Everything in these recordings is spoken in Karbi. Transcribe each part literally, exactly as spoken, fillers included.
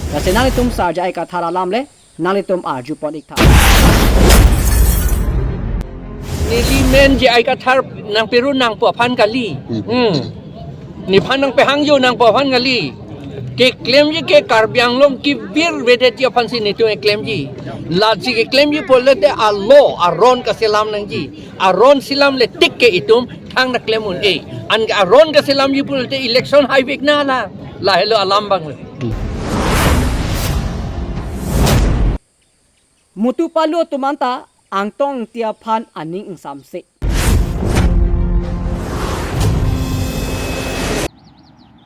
Lasi nanglitum Sar J I Kathar alam le nanglitum arjupon iktha. Neli men J I Kathar nangpirun nangpo aphan kali. Hmm. Nephan nangpehangjo nangpo aphan kali. Keklemji ke Karbi Anglong kevirvedetji aphansi netum keklemji. Lasi keklemji pulote alo aron kaselam nangji. Aron selamle tik ke itum thang ta klem un-e. Anke aron kaselamji pulote election haivek nang la. Lahelo alam abang le. Mutu palu atum anta Angtong Engti aphan aning ingsamse.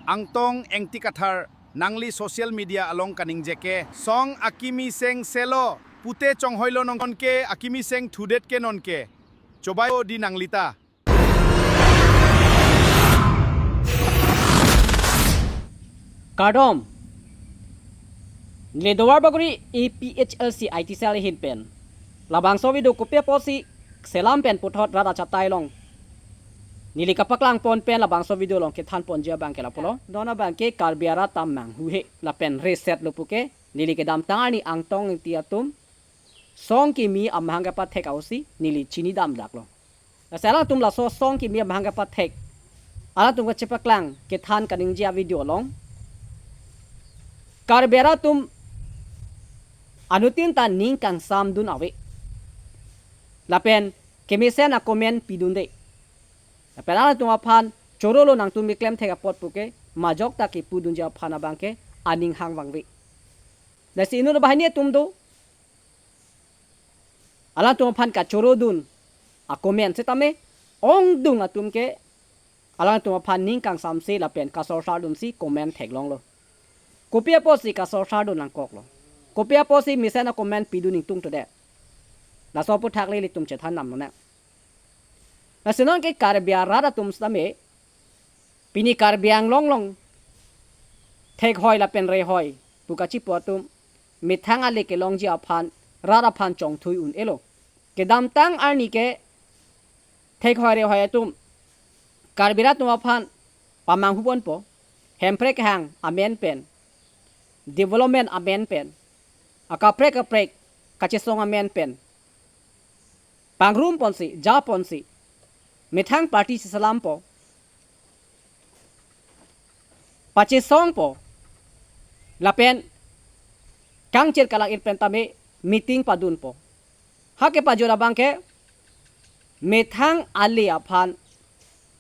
Angtong Engti Kathar, nangli social media along kaningje ke song akimi seng selo pute chonghoilo, nonke akimi seng thudet ke nonke. Chobai o di nanglita. Kardom. Neli Duarbagori A P H L C I T cell ahin pen labangso video kopi apotsi selam pen puthot rat achatai along neli kapaklangpon pen labangso video along kethanponji abang ke lapulo. Non abang ke Karbi arat ta manghuhe lapen reset lo puke neli kedamtang arni Angtong Engti atum song kimi amahang kepathek ahutsi neli chinidamdaklo. Lasi alangtum laso song kimi amahang kepathek alangtum kachepaklang kethan kaningje avideo along Karbi arat atum anuttin ta ning kangsamdun ave. Lapen kemesen acomment pidunde. Lapen alangtum aphan chorolo nangtum keklem thek apot puke majok ta kipudunji aphan abang ke aning hang vangve. Lasi inut banghini atum do. Alangtum aphan kachorodun acomment setame ongdung atum ke alangtum aphan ning kangsamse lapen kasorsardunsi comment theklonglo. Kopi apotsi kasorsardun nangkoklo? Kopi apotsi mesen acomment pidun ingtungtodet? Laso aputhak le ilitum chethan damlonang. Lasi nonke Karbi arat atum setame pini Karbi Anglong along thekhoi lapen rehoi pu kachipu atum methang ale kelongji aphan rat aphan chongthui un-elo. Kedamtang arni ke thekhoi rehoi atum Karbi arat atum aphan pamanghuponpo, hemprek kehang amen pen, development amen pen, akaprek kaprek kachesong amen pen pangrumponsi, japonsi, methang party cheselampo, pachesongpo, lapen kangchir kalang-ir pen tame meeting padunpo. Ha kepajut abang ke methang ale aphan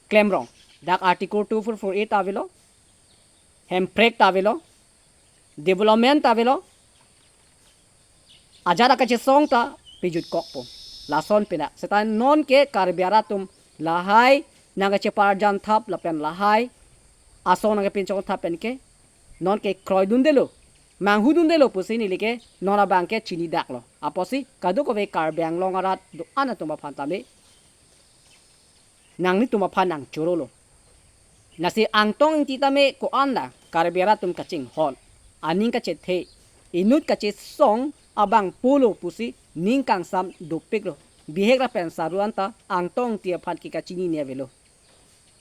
klemrong. Dak Article two four four A ta avelo, hemprek ta avelo, development ta avelo, ajat akachesong ta pijutkokpo. Lason pena. Seta nonke Karbi arat atum lahai nangkacheparjan thap lapen lahai asong nangkepinchong thap pen ke nonke kroidundelo, manghudundelo pusi neli ke non abang ke chinidaklo. Apotsi kadokave Karbi Anglong arat do-an atum aphan tame nanglitum aphan nangchorolo. Lasi Angtong Engti tame ko-an la Karbi arat atum kachinghon, aning kachethe, inut kachesong abang pulo pusi ning kangsam dopiklo. Bihek lapen saru anta Angtong Engti aphan ke kachinine avelo.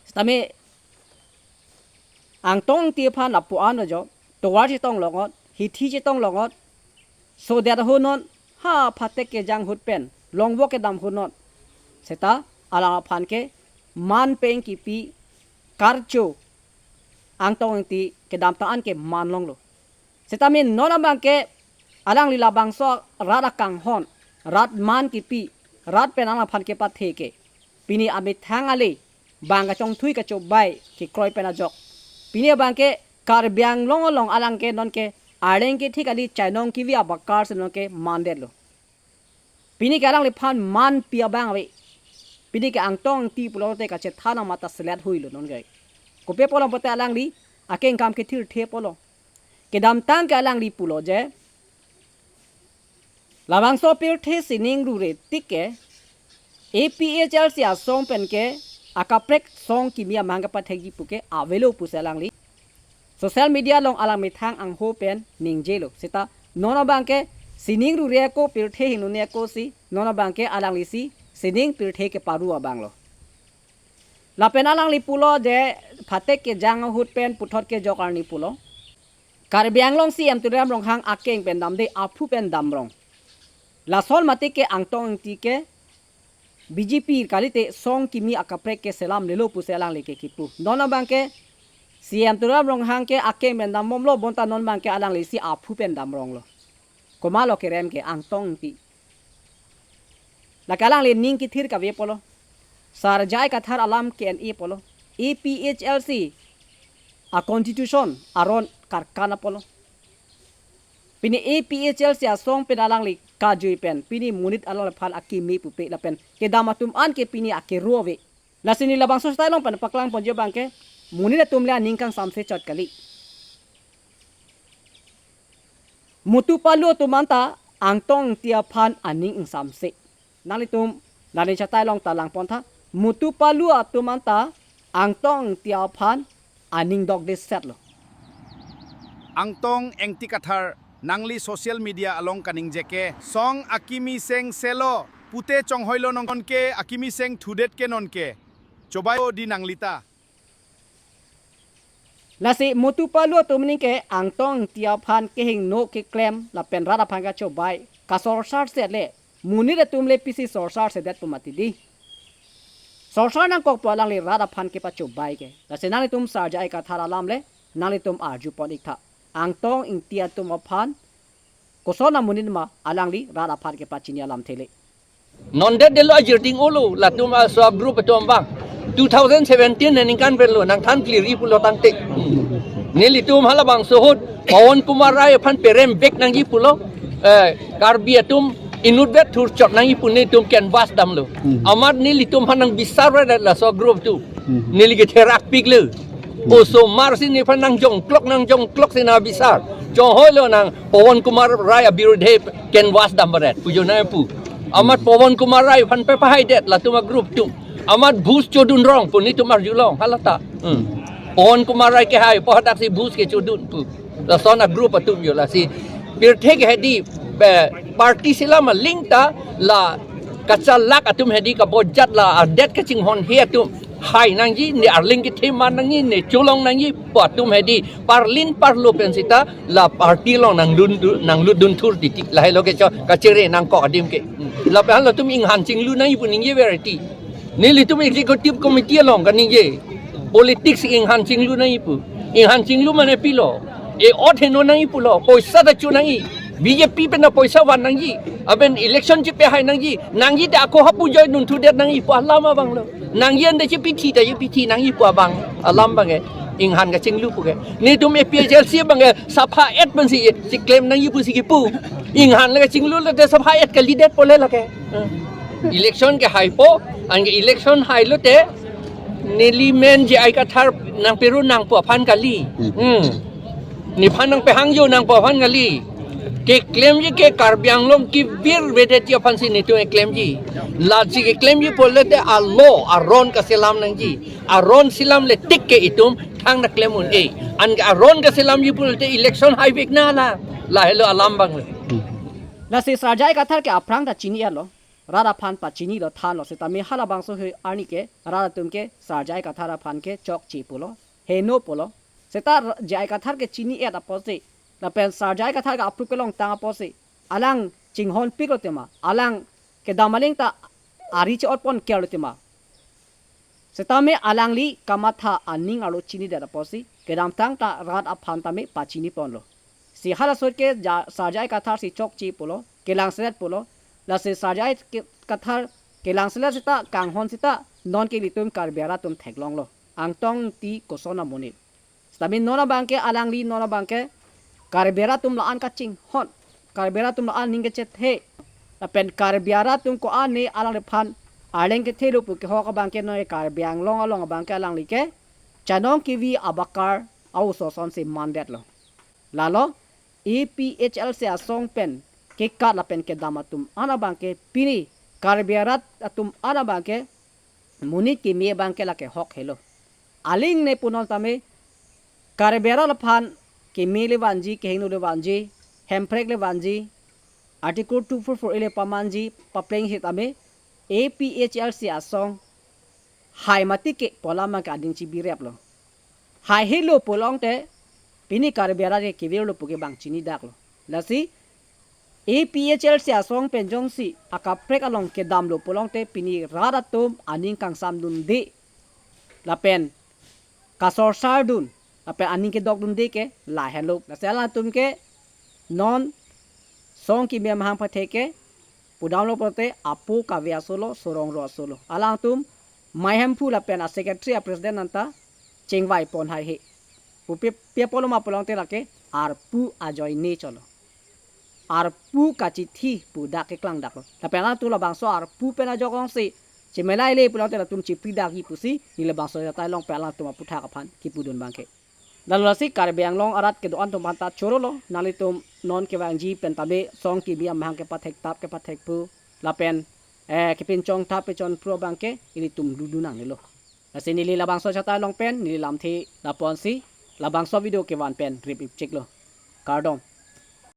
Setame Angtong Engti aphan lapu-an ajo, tovar chetong longot, hithi chetong longot, sodet ahut non, ha phatek kejang ahut pen, longvo kedam ahut non. Seta alang aphan ke man peng kipi karcho Angtong Engti kedamtang an ke man longlo. Setame non abang ke alangli labangso rat akanghon, rat man kipi, rat pen alang aphan kepathe ke pini amethang ale bang kachongthui kachobai kekroi pen ajok. Pini abang ke Karbi Anglong along alang ke nonke arleng ke thik ali chainong kivi abakar si nonke mandetlo. Pini ke alangliphan manpi abang ave. Pini ke Angtong Engti pulote kachethan amat ta selet huilo nonke. Kopi apotlo pulote alangli akengkam kethirthe apotlo. Kedamtang ke alangli pulo je labangso pirthe sining rure tik ke A P H L C asong pen ke akaprek song kimi amahang kepathekji puke avelo pusi alangli social media along alang methang angho pen ningjelo. Seta non abang ke sining rure ako pirthe hingnune ako si non abang ke alangli si sining pirthe keparu abanglo. Lapen alangli pulo je phatek kejang ahut pen puthot kejok arni pulo. Karbi Anglong C M Tuliram Ronghang akeng pen damde aphu pen damrong. Lason mate ke Angtong Engti ke B J P kalite song kimi akaprek ke selam lelo pusi alangli ke kipu. Non abang ke C M Tuliram Ronghang ke akeng pen dambomlo bonta non abang ke alangli si aphu pen damronglo. Komatlo kerem ke Angtong Engti. Lake alangli ning kethir kave apotlo. Sar J I Kathar alam ke-en apotlo. A P H L C a constitution aron karkan apotlo. Pini A P H L C asong pen alangli kajui pen pini monit alangliphan akimi pupe lapen kedam atum an ke pini akero ave. Lasi ne labangso style along pen paklang ponji abang ke monit atum le aning kangsamse chot kali. Motu palu atum anta Angtong Engti aphan aning ingsamse. Nanglitum nani chatai along ta langpon tha. Motu palu atum anta Angtong Engti aphan aning dokde setlo. Angtong Engti Kathar, nangli social media along kaningje ke song akimi seng selo pute chonghoilo nonke, akimi seng thudet ke nonke. Chobai o di nanglita. Lasi motu palu atum ningke Angtong Engti aphan kehingno keklem lapen rat aphan kachobai kasorsar setle monit atum le pisi sorsar sedet pu mati di. Sorsar nangkok pu alangli rat aphan kepachobai ke. Lasi nanglitum Sar J I Kathar alam le nanglitum arjupon ik tha. Angtong Engti atum aphan koson amonit ma alangli rat aphan kepachini alamthe le. Non det delo ajirting olo latum a sub group atum abang. Two thousand seventeen aningkan pen lo nangthan clear pulo tangte. Nelitum halabangso ahut Pawan Kumar Rai aphan perem bek nangji pulo. Eh, Karbi atum inutvet thurchot nangji pu nelitum canvass damlo. Hmm. Amat nelitum aphan nangbisar rai la sub group atum. Hmm. Neli ketherak piklo. Osomar si nephan nangjongklok nangjongklok si nabisar. Chonghoilo nang Pawan Kumar Rai abirudhe canvass dambaret. Pujo nangpu. Amat Pawan Kumar Rai aphan pepahaidet latum a group atum. Amat bus chodun rong pu nelitum arjulong halata. Hmm. Pawan Kumar Rai kehai pu hadak si bus kechodun pu. Lason a group atum jo lasi. Pirthe ke hedi be party selam aling ta la kachalak atum hedi kabojat la adet kachinghonhe atum. Hai nangji, ne arling kethe man nangji, ne cholong nangji, pu atum hedi parlin parlo pen sita la party along nanglun nanglutdun thur titi. Lahelo ke cho kachere nangkok adim ke. Lapen halatum inghan chinglu nangji pu ningje variety. Nelitum executive committee along kaningje. Politics inghan chinglu nangji pu. Inghan chinglu mane pilo. E ot heno nangji pulo. Poisa ta chu nangji. B J P pen ta poisa van nangji. Aben election chepehai nangji. Nangji ta ako hapu joi nun thudet nangji pu alam abang lo. Nangji ante chepithi ta chepithi nangji pu abang. Alam abang e. Inghan kachinglu pu ke. Netum A P H L C abang ke sapha et pensi cheklem nangji pusi kipu. Inghan le kachinglu le te sapha et kalidet pole lake. Election kehaipo, anke election hailote, neli men J I Kathar nangperu nangpo aphan kali. Hmm. Hmm. Nephan nangpehangjo nangpo aphan kali. Keklemji ke Karbi Anglong kevirvedetji aphansi netum keklemji. Lasi keklemji pulote alo, aron kaselam nangji. Aron selam le tik ke itum thangta klem un-e. Anke aron kaselamji pulote election haivek nang la. Lahelo alam abang le. Lasi Sar J I Kathar ke aphrang ta chini-etlo. Rat aphan pachinilo thanlo setame halabangso he arni ke rat atum ke Sar J I Kathar aphan ke chokche pulo, heno pulo. Seta J I Kathar ke chini-et apotsi, lapen Sar J I Kathar ke approve kelongtang apotsi, alang chinghonpiklo tema, alang kedam aling ta ari che-otpon kerlo tema. Setame alangli kamatha aning arlo chinidet apotsi, kedamtang ta rat aphan tame pachiniponlo. Si halaso ahut ke ja-, Sar J I Kathar si chokche pulo, kelangselet pulo, lasi Sar J I ke-, Kathar kelangselet seta, kanghon seta, nonke ilitum Karbi arat atum theklonglo. Angtong Engti koson amonit. Setame non abang ke alangli non abang ke Karbi arat atum la-an kachinghon. Karbi arat atum la-an ning kechethe. Lapen Karbi arat atum ko-an ne alangliphan arleng kethelo pu kehok abang ke non Karbi Anglong along abang ke alangli ke chanong kevi abakar a-oso asonsi mandetlo. Lalo A P H L C asong pen kekat lapen kedam atum an abang ke pini Karbi arat atum an abang ke monit keme abang ke lake hok helo. Aling ne punon tame Karbi arat aphan keme le vanji, kehingno le vanji, hemprek le vanji, Article two four four A le pamanji, papleng sitame A P H L C asong hai mati ke pu alam abang ke ading chibireplo. Hai helo pulote pini Karbi arat ke kevirlo puke bang chinidak lo. Lasi A P H L C asong pen jongsi akaprek along kedamlo pulote pini rat atum aning kangsamdunde lapen kasorsardun lapen aning kedokdunde ke lahenlo. Lasi alangtum ke non song kimi amahang pathek ke pudamlo pulote apo kave aso lo, sorong ro aso lo. Alangtum mei Hemphu lapen a secretary a president anta chingvai pon haihe. Pupe pi apotlo ma pulote lake arpu ajoine cholo. Arpu kachithi pu dak keklangdaklo. Lapen alangtum labangso arpu pen ajok ongsi chemelaile pulote latum chipridakji pusi neli labangso ajatai along pen alangtum aputhak aphan kipudun abangke. Lalo lasi Karbi Anglong arat kedo-an atum aphanta chorolo, nanglitum non kevangji pen tabe song kimi amahang kepathek tap kepathek pu lapen eh kepinchong tap pechon pro abangke ilitum dudu nangnelo. Lasi neli labangso ajatai along pen neli lamthe lapu-ansi labangso video kevan pen rip ipchiklo. Kardom.